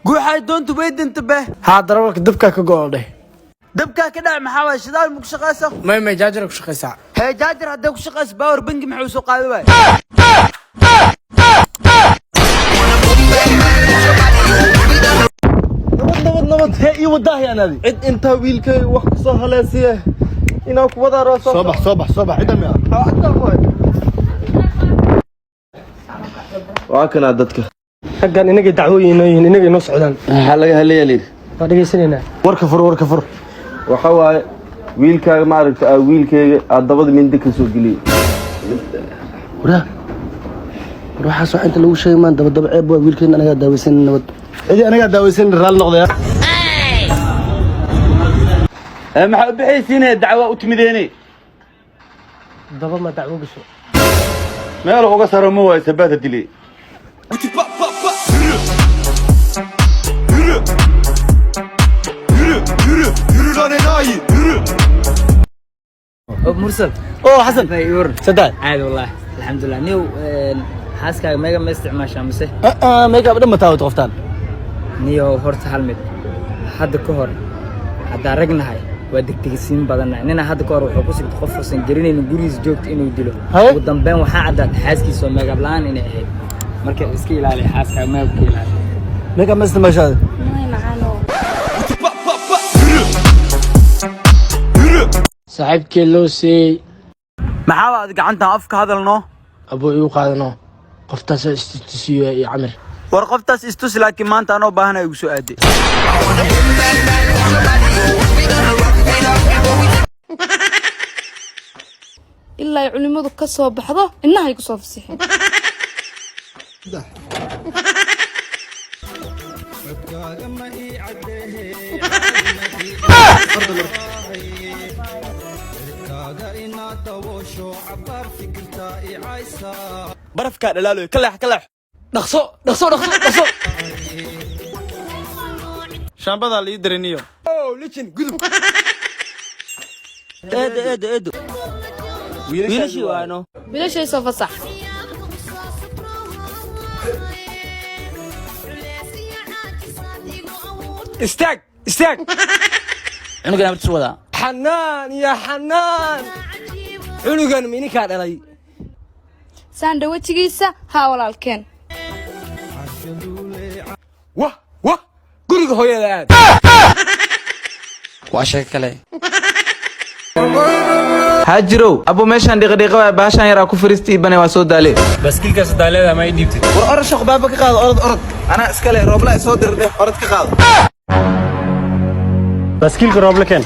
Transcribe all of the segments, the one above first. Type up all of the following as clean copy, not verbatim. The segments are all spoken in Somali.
Guuxay doontu way danta beh. Haa, darawalka dabkaa ka go'o dheh. Dabkaa ka dhac maxaa waay? Shidaal ma ku shaqaysa? May, may, jaajar ku shaqaysaa. Hee, jaajar hadday ku shaqaysa, power bank maxuu soo qaadi waay? Nabad, nabad, nabad. Hee, ii wadaahi anaadi. Cid intaa wiilkay wax ku soo haleesiye inaa ku wadaa roo. Soo bax, soo bax, soo bax, cidda miya? Waa kanaa dadka. Raggan inagay dacwooyin inoo yihiin, inagay noo socdaan. Maxaa laga haleeyaa layidhi? Waa dhegaysanaynaa. Warka fur, warka fur. Waxa waaye, wiilkaaga ma aragta aa wiilkayga aad dabada mindi ka soo geliyey. Waraa, war waxaas wax inta lagu sheegay maan daba daba ceeb waa. Wiilkeena anagaa daaweysan, nabad. Cidii anagaa daaweysan, raalli noqdaya. Maxaa u bixaysiinaya? Dacwa u timideene. Daba ma dacwo gasho? Meel uga saro ma waayo sabaada dilay. Yürü. Yürü. Yürü, yürü, yürü lan enayi, yürü. Mursal. Oo Xasan. Iwar. Saddex. Caadi wallahi, alxamdulilah. Niw, xaaskaaga meega ma isticmaashaa mise? Makeup dhan ma taawad qoftaan. Niyow, horta hal mid hadda ka hor haddaan ragnahay waa degdegsiin badannahay. Nina hadda ka hor wuxuu ku sigtay qof uusan garanaynin gurigiisa joogta inuu dilo. Haye? Ugu dambeyn waxaa caddaatay xaaskiisa oo makeup la'aan inay ahayd. Marka iska ilaali xaaskaaga, makeup ka ilaali. Makeup ma isticmaashaada? Pa pa pa, yürü. Yürü. Saaxiibkee loo seeyey. Maxaa waad gacantan afka hadalno? Abuu, igu qaadano qoftaasoo istitusiyo iyo camir. War qoftaas istusi, laakiin maanta anoo baahana igu soo aaday. Ilaa ay culimmadu ka soo baxdo innahay ku soo fasixeen. Barafkaa dhalaaloy, ka leex, ka leex. Dhaqso, dhaqso, dhaqso, dhaqso. Shaambadaa la ii diray niyo. Eedo, eedo, eedo, wiilashii waano. Wiilashay soo fasax. Istaag, istaag. Cunugan abartiis wadaa. Xanaan iyo xanaan, cunugan mininkaa dhalay? Saandha wejigiisa haa, walaalkeen. Wah wah, guriga hooyada aad. Waa sheeko kale. Haajirow abu, meeshaan dhiqidhiqa waay, bahashaan yaraa ku fariista ii bane, waa soo daale. Baaskiilkaas daaleeda ma ii dhiibtid? War orod, shaq baaba ka qaado, orod, orod, anaa iskale roobla soo dirdhe, orod ka qaado. Baaskiilka rooble keen.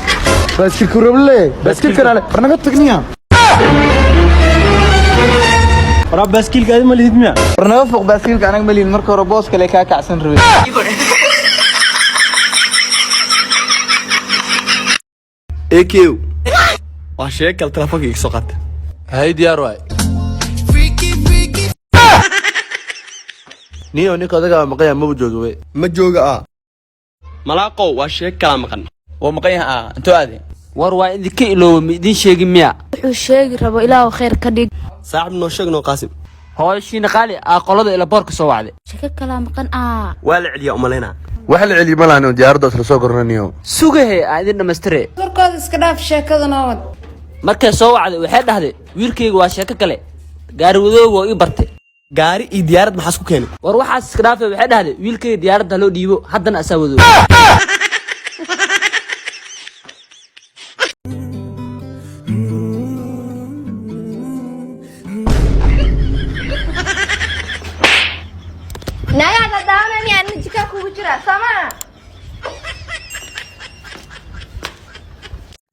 Baaskiilka rooble, baaskiilka raale. War naga tagniya. Waraa, baaskiilka adi ma lihid miya? War naga foq, baaskiilka anaga malihin, marka hore boos kale kaa kacsan rabay. AQ waa sheeg kale, telefoonka iga soo qaata. Hay, diyaar waay. Niyo, ninka odagaa maqan yahay, maba jooga we. Ma jooga ah. Malaaqow, waa sheeg kala maqan. Waa maqan yahay ah, intoo aade? War waa idinka iloowa, ma idin sheegin miya? Wuxuu sheegi rabo ilaahu khayr ka dhig. Saaxib, noo sheeg noo, Qaasim. Hooyo shiina qaali aa qolada ila boorka soo wacday. Sheeko kalaa maqan ah. Waa la celiyaa umalaynaa. Wax la celiyo ma lahan, diyaaradda isla soo korna niyo. Sugahe, aan idin dhammaystire. Warkooda iska dhaaf, sheekada noo wad. Markay soo wacday waxay dhahday wiilkayga waa sheeko kale, gaari wadooga waa ii bartay. Gaari iyo diyaarad maxaa isku keenay? War waxaas iska dhaafay, waxay dhahday wiilkayga diyaaradda loo dhiibo, haddana asaa wadooga. Naagaada daawana miyaa nin jika kugu jira sama?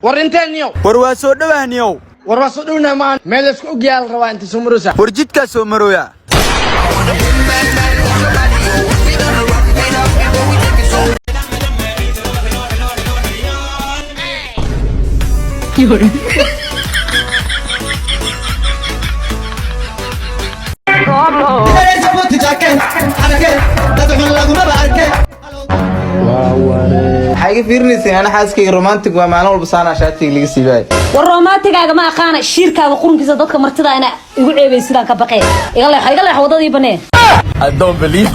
War inteen niyow? War waa soo dhawaaniyow. War waa soo dhownaa maan, meel laysku ogyaha la rabaa. Inta soo maroosa? War jidkaa soo marooya. Waxaa iga fiirinayseen ana xaaskayga romantic waa, maalin walba saanaa shaatiga laga siibaay. War romantigaaga ma aqaana, shiirkaaga qurunkiisa dadka martida ina igu ceebay sidaan ka baqee. Iga leexo, iga leexo, wadadii banee. I don't believe.